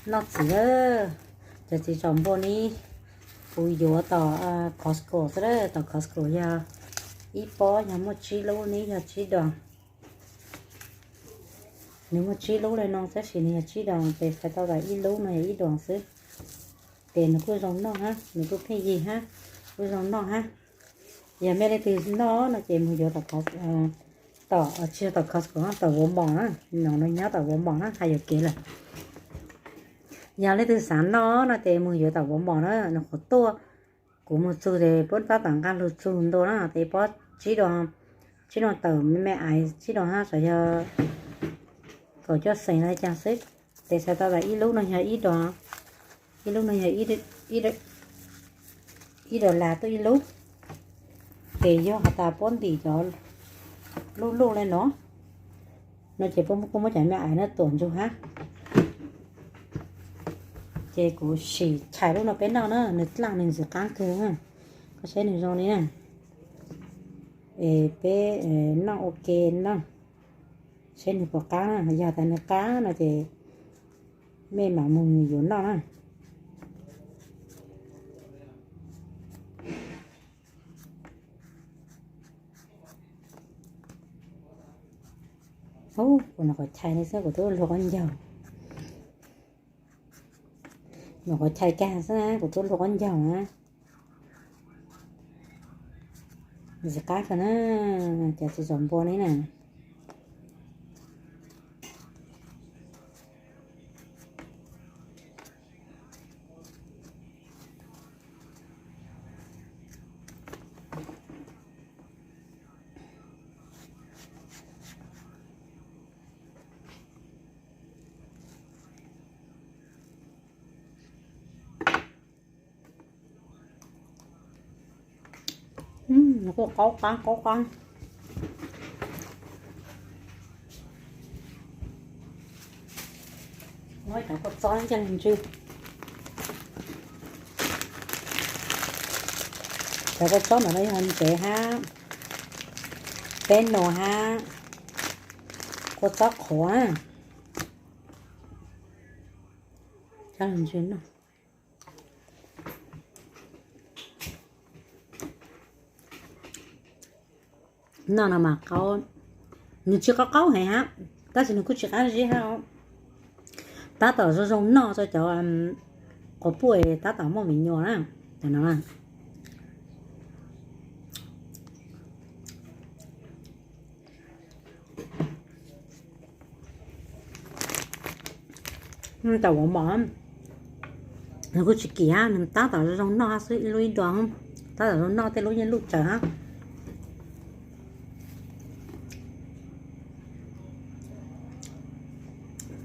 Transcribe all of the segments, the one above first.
Noj txiv lawm, cov txiv tsaum npua ne, kuv yuav tom Costco xwb, tom Costco yog ib pob yog muaj tsib lub ne yog tsib dos. Nws muaj tsib lub li no tab sis nws yog tsib dos, ces xav tau tas ib lub no yog ib dos xwb. Ces nws kuj zoo noj hab, nws kuj pheej yig hab, kuj zoo noj hab. Yog mej leej twg noj no ces mus yuav tom, tom, tsis yog tom Costco, tom Walmart na, no nyob tom Walmart na, hais yuam kev lawm. Yog leej twg xav noj no ces mus yuav tom Walmart na, nws qhuav tuaj. Kuv mus txug ces puab tab tom nqaa lug txug ntua na, ces pob tsib dos, tsib dos tawm me me ais tsib dos hab, tsuas yog kaum cuaj xees los caag xwb. Ces xav tau tas ib lub no yog ib dos, ib lub no yog ib dos las tuaj ib lub. Ces yog has tas puab ntim cov luj luj le no, no ces puab kuj muab cov me ais no tuam ntsug hab. Ces kuv sim chais lub no peb noj na, nws dlaaj nws ntxim qaab kawg. Koj saib nws zoo li na. Es peb noj ua ke noj, saib nws puas qab na. Yog tas nws qab no ces mej mam mus yuav noj na. Ub, kuv nyuam qhuav chais li xwb kuv twb luag qaub ncaug. Nyuam qhuav chais kag xwb na kuv twb luag qaub ncaug na. Ntxim qab kawg na, cov txiv tsaum npua ne na. Nws kuj qaub qab qaub qab. Muab cov kua txob coj los ntsw. Cov kua txob ntawm no yog ntsev hab, peb nus hab, kua txob qhuav. Coj los ntsw no. Noj no mas qaub, nws tsis qaub qaub heev hab, tab sis nws kuj tsis qab zib hab. Tab tom zoo zoo noj rau cov quas puj tab tom muaj me nyuam na, cov no na. Cov Walmart nws kuj tsis kim hab, nws tab tom zoo zoo noj xwb, ib lub ib dos, tab tom zoo noj, tej lub yeej luj tsawv hab.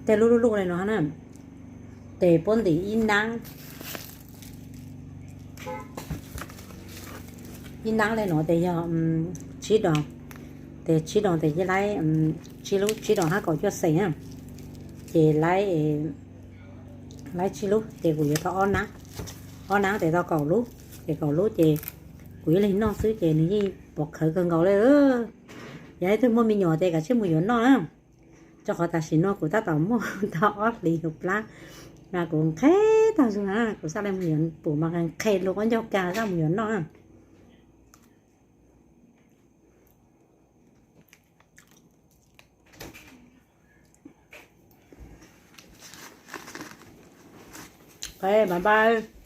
Tej lub luj luj li no na, ces puab ntim ib nab, ib nab li no ces yog tsib dos, ces tsib dos ces yeej laib tsib lub, tsib dos hab kaum cuaj xees na, ces laib, laib tsib lub ces kuv yuav tau ob nab, ob nab ces tau kaum lub, ces kaum lub ces kuv ib leeg noj xwb ces nws yeej pov khawv kawg nkaus li. Yog leej twg muaj me nyuam ces kav tsij mus yuav noj na, rau qhov tam sim no kuv tab tom muaj tau ob hlis yuav plab, mas kuv nqhis tag zug na, kuv xav le mus yuav pum mas nqhis lug qaub ncaug kag xav mus yuav noj. Bye bye.